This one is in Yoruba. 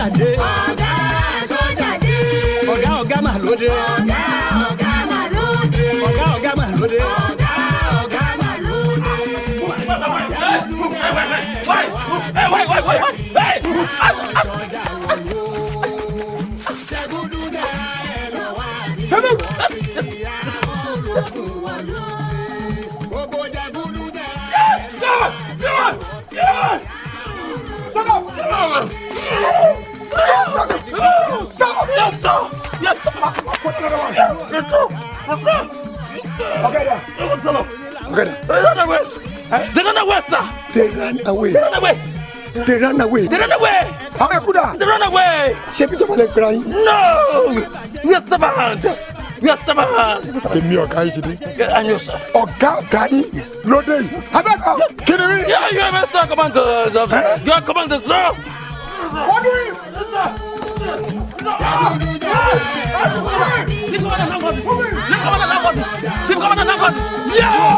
sójà dé. Ọ̀gá sójà dé. Ọ̀gá ọ̀gá mà ló dé. Ọ̀gá ọ̀gá mà ló dé. Ọ̀gá ọ̀gá mà ló dé. Ọ̀gá ọ̀gá mà ló dé. Wait. Stop! Yes, sir. Yes, sir. Okay, there. Okay, there. They ran away. They ran away, sir. They ran away. They ran away. They ran away. They ran away. Àwọn ẹ̀kú dà. They ran away. Ṣé bí jọba lè gbéra yín? No. We are servant. We are servant. Èmi ọ̀gá yìí ti dé. I know, sir. Ọ̀gá ọ̀gá yín lóde yìí. Abẹ́ẹ̀kọ́ kí ni mí? Yeah, you are Mr. Commander. You are Commander, sir. What do you? Yeah!